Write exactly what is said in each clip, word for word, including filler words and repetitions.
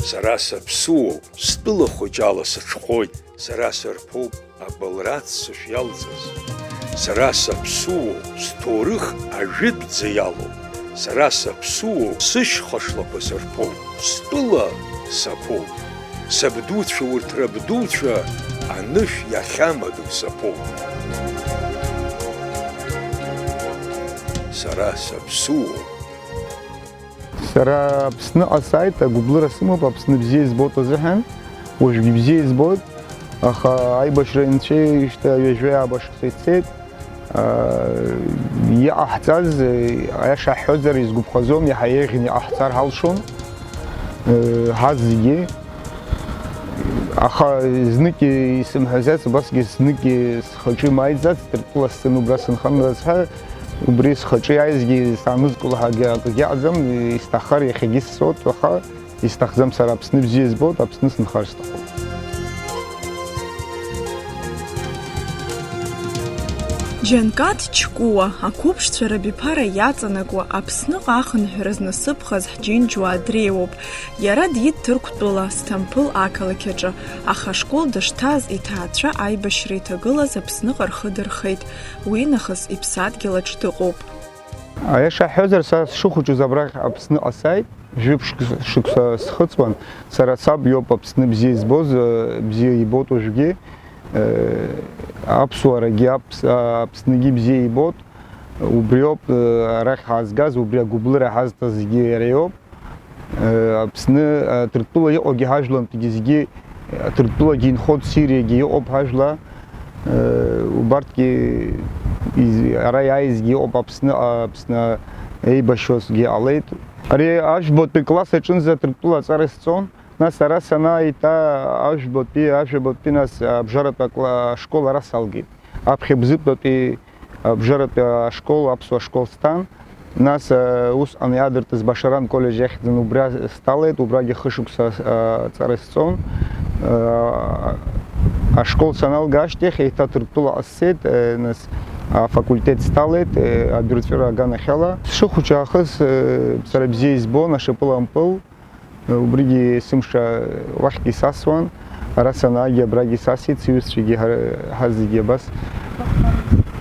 Сара саԥсуоуп, стәыла хәыҷ ала сыҽхәоит, сара сырԥоуп абылра аццышә иалҵыз. Сара саԥсуоуп, сҭоурых ажәытәӡа иалоуп. Сара саԥсуоуп, сышьха шлақәа сырԥоуп, стәыла саԥоуп. Сабдуцәа урҭ рабдуцәа анышә иахьамадоу саԥоуп. Сара саԥсуоуп. Сара Аԥсныҟа сааит, агәыблыра сымоуп, Аԥсны бзиа избоит азыҳәан, уажәгьы бзиа избоит, аха аибашьра инцәеижьҭеи ҩажәи ааба шықәса ицеит. Иҟаҳҵаз, аиаша ҳҳәозар, изгәаԥхаӡом, иаҳа еиӷьны иҟаҳҵар ҳалшон, ҳазегьы. Аха знык исымҳәаӡац, убасгьы знык схаҿы имааиӡац, Ҭырқәтәыла сцены убра сынхандаз ҳәа, убри схаҿы иааизгьы саанызкыло ҳәа акгьы, акгьы аҟаӡам, исҭаххар иахьагьы сцот, аха исҭахӡам сара, Аԥсны бзиа збоит, Аԥсны сынхар сҭахуп. Џьанкаҭ Чкуа, ақәыԥшцәа рабиԥара иаҵанакуа Аԥсныҟа ахынҳәра знасыԥхаз ҳџьынџьуаа дреиуоуп. Иара диит Ҭырқәтәыла, Сҭампыл ақалақь аҿы, аха ашкол дышҭаз иҭаацәа аибашьра иҭагылаз Аԥсныҟа рхы дырхеит, уи нахыс иԥсадгьыл аҿы дыҟоуп. Аиаша ҳҳәозар, са сшыхәыҷыз абрахь Аԥсныҟа сааит, жәиԥшь шықәса схыҵуан, сара саб иоуп Аԥсны бзиа избоз, бзиа ибоит уажәгьы, аԥсуарагьы, аԥс-, Аԥсныгьы бзиа ибоит, убриоуп, арахь ҳаазгаз, убри агәыблыра ҳазҭаз зегьы иара иоуп. Аԥсны, Ҭырқәтәыла иҟоугьы ҳажәлантәгьы зегьы, Ҭырқәтәылагьы инхоит, Сириагьы иҟоуп ҳажәла. Убарҭгьы из-, ара иааизгьы иҟоуп, Аԥсны, Аԥсны еибашьуазгьы ҟалеит. Ари ажәбатәи класс аҿынӡа Ҭырқәтәыла аҵара сҵон, нас ара санааита ажәбатәи, ажәабатәи, нас абжаратәи акла-, ашкол ара салгеит. Аԥхьа Бзыԥтәи абжаратәи ашкол, аԥсуа школ сҭан. Нас, э, усҟан иаадыртыз Башаран коллеџь иахьӡын, убра сҭалеит, убрагьы хышықәса, э, ҵара сҵон. Э, ашкол саналга ашьҭахь еиҭа Ҭырқәтәыла ҟасҵеит, э, нас афакультет сҭалеит, э, адәырҵәыра аганахьала. Сшыхәыҷаахыз, э, сара бзиа избон, ашапылампыл. Убригьы есымша уахьгьы сасуан, ара санаагьы абрагьы сасит, сҩызцәагьы ҳара, ҳазегьы абас.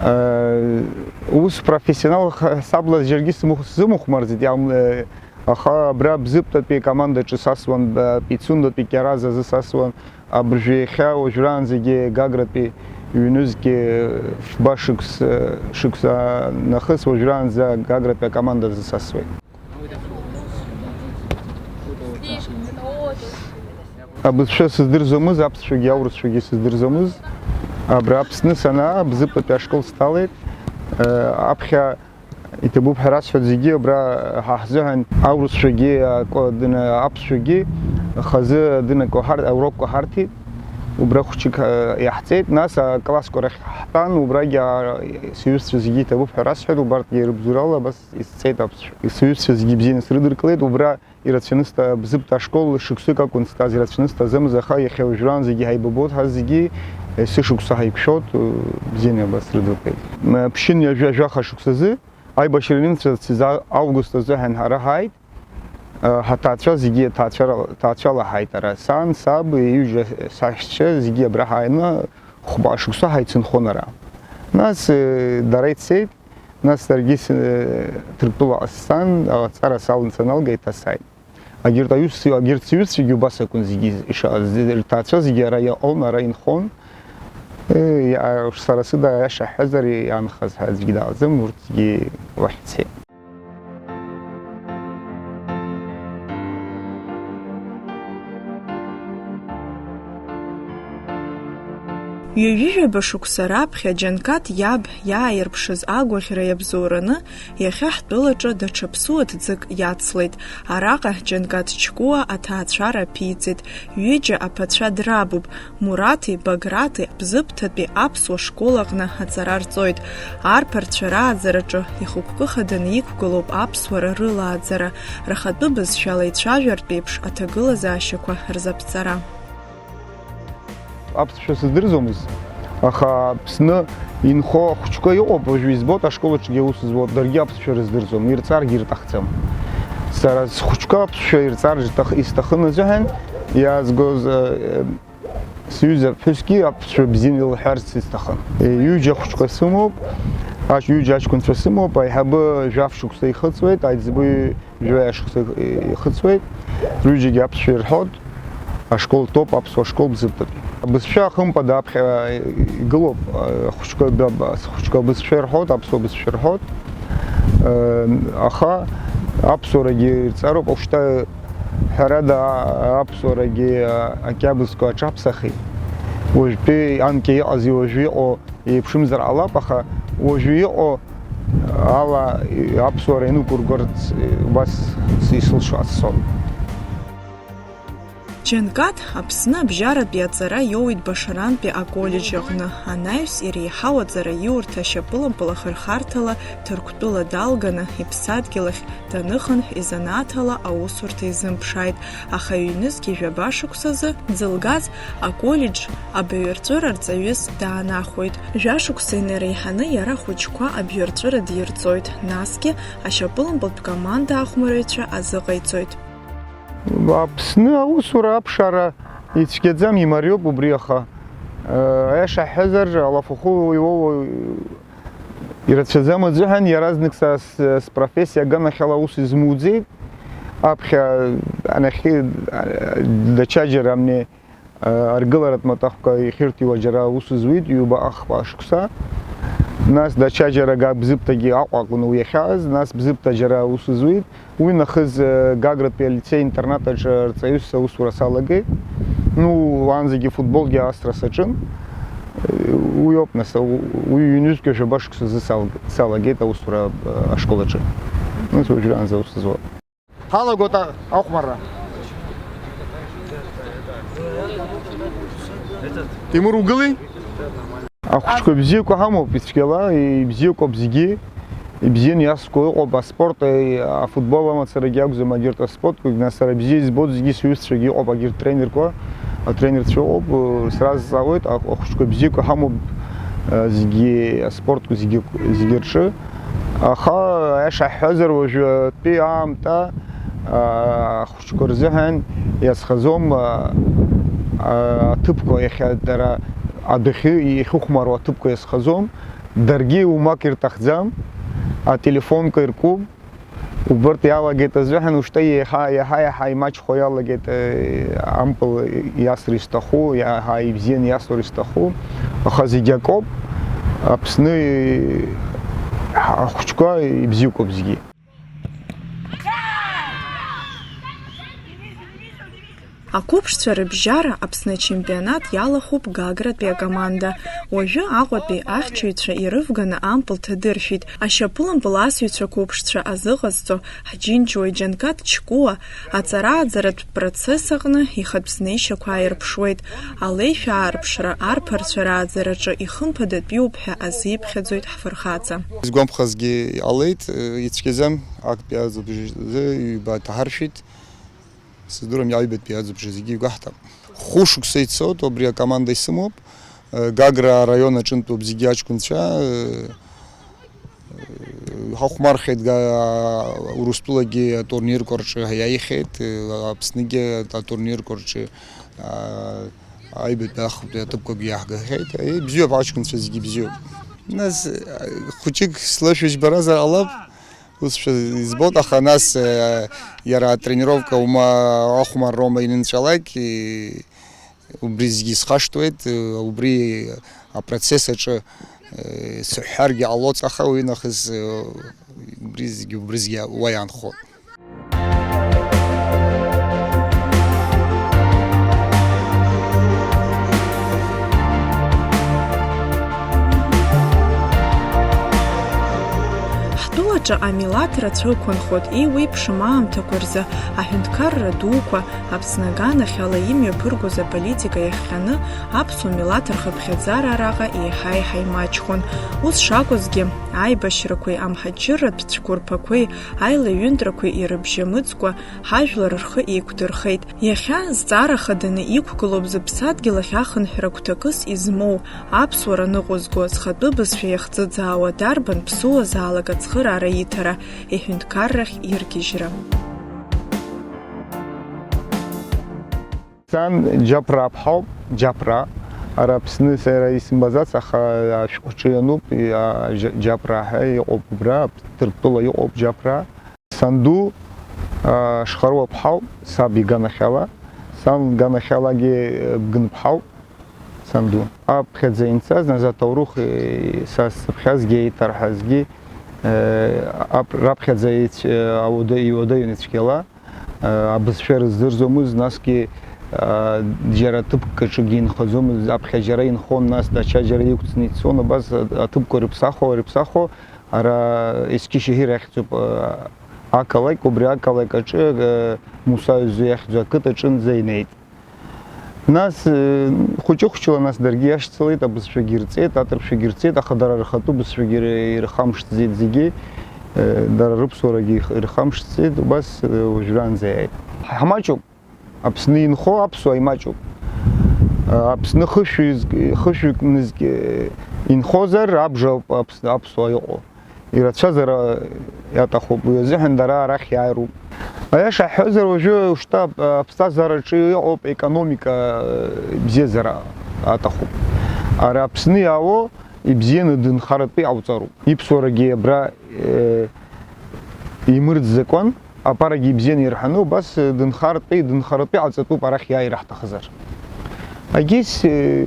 Э, ус профессионал ха-, саблаз џьаргьы сымыхә-, сзымыхәмарӡеит, иам-, э, аха абра Бзыԥтәатәи акомандаҿы сасуан, ба-, Пицундатәи Кьараз азы сасуан, абыржәы иахьа уажәраанӡагьы Гагратәи ҩнызқьы фба шықәс-, шықәса нахыс уажәраанӡа Гагратәи акоманда азы сасуеит. Абызшәа сыздырӡомызт, аԥсшәагьы аурысшәагьы сыздырӡомызт. Абра Аԥсны санаа, Бзыԥтәи ашкол сҭалеит. Аԥхьа иҭабуп ҳәа расҳәоит зегьы, абра ҳа ҳзыҳәан аурысшәагьы, ако-, дына-, аԥсшәагьы хазы дынако ҳар-, аурокқәа ҳарҭеит. Убра хәыҷык, а, иаҳҵеит, нас аклассқәа рахь ҳтәан, убрагьы, а, сҩызцәа зегьы иҭабуп ҳәа расҳәеит, убарҭгьы рыбзоурала абас исҵеит аԥсшәа. Сҩызцәа зегьы бзианы срыдыркылеит, убра ирацәаны сҭа-, Бзыԥтәи ашкол шықәсык акәын стәаз, ирацәаны сҭаӡамыз, аха иахьа уажәраанӡагьы ҳаибабоит, ҳа зегьы, е, сышықәса ҳаиқәшәоит, э, бзианы абас срыдыркылеит. М-, ԥшьынҩажәа жәаха шықәсазы аибашьра инымҵәацыз а-, август азыҳәан ҳара ҳааит, э, ҳаҭаацәа зегьы ҭаацәара-, ҭаацәала ҳааит ара. Сан, саб, иҩыџьа саҳәшьцәа зегьы абра ҳааины хәба шықәса ҳаицынхон ара. Нас, э, дара ицеит. Нас даргьы с-, Ҭырқәтәылаҟа сцан, аҵара салан саналга, еиҭа сааит. Агьырҭ аҩс-, агьырҭ сҩызцәагьы убас акәын зегьы ишаҟаз, рҭаацәа зегьы ара иҟон, ара инхон. Э, иа-, сара сыда аиаша ҳҳәазар, иаанхаз ҳәа аӡәгьы дааӡам, урҭ зегьы уахь цеит. Ҩажәижәаба шықәса раԥхьа Џьанкаҭ иаб иааирԥшыз агәаӷьра иабзоураны, иахьа ҳтәылаҿы даҽа ԥсуа ҭӡык иацлеит. Араҟа Џьанкаҭ Чкуа аҭаацәара аԥиҵеит. Ҩыџьа аԥацәа драбуп, Мураҭи Баграти Бзыԥҭатәи аԥсуа школ аҟны аҵара рҵоит. Арԥарцәа рааӡараҿы ихықәкы хаданы иқәгылоуп аԥсуара рылааӡара, рхатәы бызшәала ицәажәартә еиԥш аҭагылазаашьақәа рзаԥҵара. Аԥсшәа сыздырӡомызт, аха Аԥсны инхо ахәыҷқәа иҟоуп, уажәы избоит, ашкол аҿгьы аус зуа, даргьы аԥсшәа рыздырӡом, ирҵаргьы ирҭахӡам. Сара схәыҷқәа аԥсшәа ирҵар зҭах-, исҭахын азыҳәан, иаазгоз, э, сҩыза ԥҳәысгьы аԥсшәа бзианы илҳәарц исҭахын. Ҩыџьа ахәыҷқәа сымоуп, аҷ-, ҩыџьа аҷкәынцәа сымоуп, аиҳабы жәаф шықәса ихыҵуеит, аиҵбы жәаҩа шықәса ихыҵуеит, рҩыџьагьы аԥсшәа ирҳәоит, ашкол топ, аԥсуа школ Бзыԥҭатәи. Абызшәа хымԥада аԥхьа игылоуп, ахәыҷқәа, ахәыҷқәа абызшәа ирҳәоит, аԥсуа бызшәа ирҳәоит, аха аԥсуарагьы ирҵароуп, уажәшьҭа ҳәарада, аԥсуарагьы ақьабзқәа аҽаԥсахит. Уажәтәи анкьа иҟази уажәы иҟоу еиԥшымзар ҟалап, аха уажәы иҟоу ала аԥсуара ианықәыргарц убас исылшо аццон. Џьанкаҭ Аԥсны абжьаратәи аҵара иоуит Башарантәи аколлеџь аҟны. Анаҩс иреиҳау аҵараиурҭа ашьапылампыл ахырхарҭала Ҭырқәтәыла далганы, иԥсадгьыл ахь даныхынҳә, изанааҭ ала аусурҭа изымԥшааит, аха ҩнызқьи жәаба шықәсазы дзылгаз аколлеџь абаҩрҵәыра рҵаҩыс даанахәоит. Жәашықәса инареиҳаны иара ахәыҷқәа абаҩрҵәыра дирҵоит, насгьы ашьапылампылтә команда ахәмарыҩцәа азыҟаиҵоит. Аԥсны аусура аԥшаара ицәгьаӡам, имариоуп убри, аха, э, аиаша ҳҳәазар, алафахәы иоуа ирацәаӡам азыҳәан, иаразнак са с-, спрофессиа аганахьала аус измуӡеит. Аԥхьа анахьхьи, э, даҽаџьара амни, э, аргыларатә маҭәахәқәа ихьырҭиуа џьара аус зуит, ҩба-ахԥа шықәса. Нас даҽаџьара Га-, Бзыԥҭагьы Аҟәа акәын уи иахьааз, нас Бзыԥҭа џьара аус зуит. Уи нахыс, э, Гагратәи алицеи-интернат аҿы арҵаҩыс аусура салагеит. Ну, уаанӡагьы футболгьы асра саҿын. Э, уи ауп, нас, у-, уи ҩнызқьи жәаба шықәсазы салг-, салагеит аусура, э, ашкол аҿы. Нас уажәраанӡа аус зуа. Ҳалагоит а-, ахәмарра. Тимур, угыли? Ахәыҷқәа бзиақәа ҳамоуп, ицәгьала, ибзиақәоуп зегьы, ибзианы иасқәоу ыҟоуп, аспорт, е, афутбол амацарагьы акәӡам, егьырҭ аспортқәагь, нас сара бзиа избоит зегьы, сҩызцәагьы ыҟоуп, егьырҭ тренерқәа, атренерцәа ыҟоуп, сразҵаауеит, ахә-, ахәыҷқәа бзиақәа ҳамоуп, е, зегьы аспорт зегьы, зегьы рҿы. Аха, аиаша ҳҳәазар, уажәтәи аамҭа, а, ахәыҷқәа рзыҳәан иазхаӡом, а, а, аҭыԥқәа, иахьа дара адәахьы иахьыхәмаруа аҭыԥқәа иазхаӡом. Даргьы умак ирҭахӡам, ателефонқәа иркуп. Убырҭ иалагеит азыҳәан, ушьҭа иаҳа, иаҳа, иаҳа имаҷхо иалагеит, э, ампыл иасра исҭаху, иаҳа ибзианы иасур исҭаху, аха зегь акоуп, Аԥсны, э, ахәыҷқәа ибзиақәоуп зегьы. Ақәыԥшцәа рыбжьара Аԥсны ачемпионат иалахәуп Гагратәи акоманда. Уажәы Аҟәатәи ахьчаҩцәа ирывганы ампыл ҭадыршәит. Ашьапылампыл асыҩцәа қәыԥшцәа азыҟазҵо Ҳџьынџьуаҩ Џьанкаҭ Чкуа аҵара-ааӡаратә процесс аҟны ихатә знеишьақәа ааирԥшуеит. Алеишәа аарԥшра, арԥарцәа рааӡараҿы ихымԥадатәиуп ҳәа азиԥхьаӡоит ҳфырхаҵа. Изгәамԥхазгьы иҟалеит, ицәгьаӡам, актәи аӡбжазы ҩба ҭаҳаршәит. Сыздырам, аҩбатәи аӡбжа зегьы игәаҳҭап. Хәышықәса ицоит, убри акоманда исымоуп. Гагра араион аҿынтәоуп зегьы аҷкәынцәа. Ҳахәмархеит, га-, Урыстәылагьы атурнирқәа рҿы иааихьеит, Аԥсныгьы атурнирқәа рҿы, а, аҩбатәи ахатәи аҭыԥқәагьы иаҳгахьеит. Ибзиоуп, аҷкәынцәа зегьы бзиоуп. Нас, а, хәыҷык слышәыжьбаразар ҟалап, усшәа избоит, аха нас, а, иара атренировка ума ахәмарроума инынҵәалак, и-, Убри зегьы схашҭуеит, убри апроцесс аҿы, э, сыҳәҳәаргьы ҟалоит, аха уи нахыс, э, убри зегьы, убри зегьы уа иаанхоит. Ҳтәылаҿы амилаҭ рацәа ықәынхоит, еиуеиԥшым аамҭақәа рзы аҳәынҭқарра дуқәа, Аԥсны аганахьала имҩаԥыргоз аполитика иахҟьаны аԥсуа милаҭ рхыԥхьаӡара араҟа еиҳа-еиҳа имаҷхон. Ус шакәызгьы, аибашьрақәеи амҳаџьырратә цәқәырԥақәеи аилаҩынтрақәеи ирыбжьамыӡкәа ҳажәлар рхы еиқәдырхеит. Иахьа зҵаара хаданы иқәгылоуп зыԥсадгьыл ахь ахынҳәра гәҭакыс измоу, аԥсуара ныҟәызго, зхатәы бызшәа иахӡыӡаауа дарбан ԥсуазаалак ацхыраара иҭара, иҳәынҭқаррахь иргьежьра. Сан Џьаԥраа ԥҳауп, Џьаԥраа. Ара Аԥсны сара исымбаӡац, аха ашәҟәаҿы иануп, иа-, Џьа-, Џьаԥраа ҳәа иҟоуп убра, Ҭырқәтәыла иҟоуп Џьаԥраа. Санду, а, Шхаруа ԥҳауп, саб иганахьала. Сан лганахьалагьы, э, Бгын ԥҳауп, санду. Аԥхьаӡа инцаз, нас аҭоурых, э, са сцыԥхьазгьы, еиҭарҳазгьы, э, ап-, раԥхьаӡа ицә-, э, ауада-, иуадаҩын ицәгьала. Абызшәа рыздырӡомызт, насгьы, а, џьара ҭыԥк аҿыгьы инхаӡомызт, аԥхьа џьара инхон, нас даҽа џьара иқәҵны ицон, абас аҭыԥқәа рыԥсахуа, рыԥсахуа, ара Есқьи Шьаҳир ахьӡуп, а, ақалақь, убри ақалақь аҿы, а, Муса Озу иахьӡу ақыҭа аҿынӡа инеит. Нас, э, хәыҷы-хәыҷла нас даргьы иашьцылеит, абызшәагьы рҵеит, аҭыршәагьы рҵеит, аха дара рхатәы бызшәагьы ир-, ирхамшҭӡеит зегьы, э, дара рыԥсуарагьы их-, ирхамшҭӡеит, убас, э, уажәраанӡа иааит. Ҳмаҷуп, Аԥсны инхо аԥсуа имаҷуп. Э, Аԥсны хышәҩызк-, хышәҩык нызқь, э, инхозар, абжа ауп Аԥс-, аԥсуа иҟоу. Ирацәазар, а, иаҭахуп, уи азыҳәан дара арахь иааируп. Аиаша ҳҳәозар, уажәы шьҭа, а, аԥсҭазаараҿы иҟоуп економика, а, бзиазара аҭахуп. Ара Аԥсны иаауо ибзианы дынхаратәы иҟауҵароуп. Иԥсуарагьы абра, э, имырӡ закәан, аԥарагьы ибзианы ирҳаны, убас, э, дынхаратәы, дынхаратәы иҟаҵатәуп арахь иааира ҳҭахызар. Агьыс, э,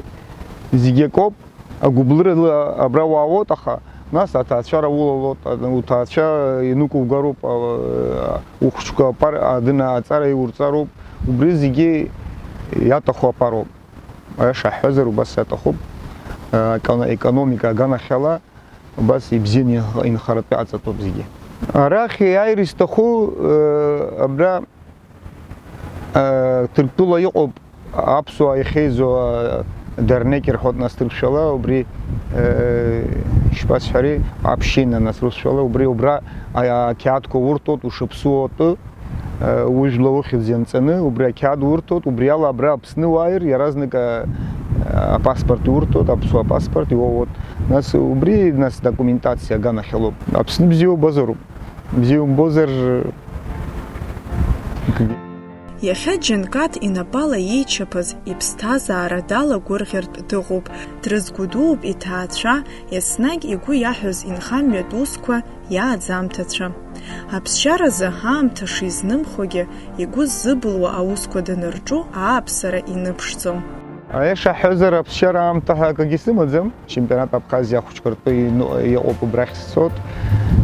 зегь акоуп. Агәыблырала абра уаауоуп, аха нас аҭаацәара улалоит, уҭаацәа инықәугароуп, а, ухәыҷқәа апар-, адына аҵара иурҵароуп, убри зегьы иаҭаху апароуп. Аиаша ҳҳәозар, убас иаҭахуп, а, еконо-, економика аганахьала убас ибзианы инх-, инхаратәы иҟаҵатәуп зегьы. Арахь иааир изҭаху, э, абра Э, Ҭырқәтәыла иҟоуп аԥсуаа иахьеизо, э, дернеки рҳәоит нас ҭырқәшәала, убри, э, ишԥасҳәари, община нас русшәала, убри убра, а, ақьаадқәа урҭоит, ушаԥсуоу атәы, э, ужәла ухьӡ ианҵаны, убри ақьаад урҭоит, убри ала абра Аԥсны уааир, иаразнак, э, апаспорт иурҭоит, аԥсуа паспорт иуоуеит. Нас убри, нас документациа аганахьалоуп. Аԥсны бзиа убозароуп. Бзиа умбозар, акгьы. Иахьа Џьанкаҭ инапала иичаԥаз иԥсҭазаара далагәырӷьартә дыҟоуп, дрызгәдууп иҭаацәа, еснагь игәы иаҳәоз инхамҩатә усқәа, иааӡамҭацәа. Аԥсшьаразы аамҭа шизнымхогьы, игәы ззыбылуа аусқәа данырҿу ааԥсара иныԥшӡом. Аиаша ҳҳәозар, аԥсшьара аамҭа ҳәа акгьы сымаӡам. Чемпионат Абхазиа ахәыҷқәа ртәы ину-, иҟоуп, убрахь сцоит.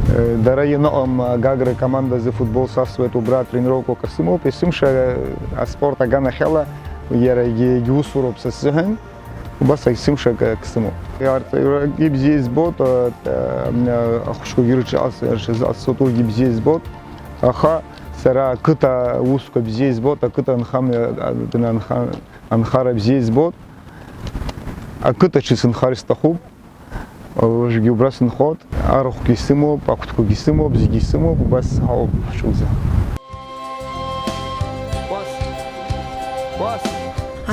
Э, дара ианыҟам Гагра командазы футбол сасуеит, убра атренировкақәа сымоуп. Есымша аспорт аганахьала иара егьи-, егьиусуроуп са сзыҳәан. Убас есымша акы, акы сымоуп. Арҵаҩрагьы бзиа избоит, э, э, ахәыҷқәагьы рыҽаз-, рҽазыҟасҵоит, урҭгьы бзиа избоит. Аха сара ақыҭа аусқәа бзиа избоит, ақыҭа анхамҩа, а, анха-, анхара бзиа избоит. Ақыҭаҿы сынхар сҭахуп. Уажәгьы убра сынхоит. Арахәгьы сымоуп, ақәҭқәагьы сымоуп, зегьы сымоуп, убас ҳауп ҳшуӡа.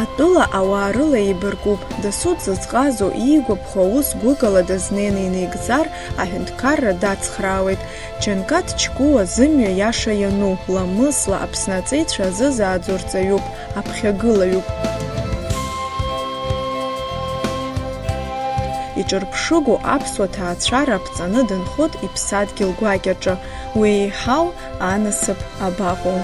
Атәыла ауаа рыла еибаркуп, дасу дзыӡҟазу, иигәаԥхо аус гәыкала дазнеины инаигӡар, аҳәынҭқарра дацхраауеит. Џьанкаҭ Чкуа зымҩа иаша иану, ламысла Аԥсны аҵеицәа азызааӡо рҵаҩуп, аԥхьагылаҩуп. Иҿырԥшыгоу аԥсуа ҭаацәара аԥҵаны дынхоит иԥсадгьыл гәакьаҿы, уи еиҳау анасыԥ абаҟоу?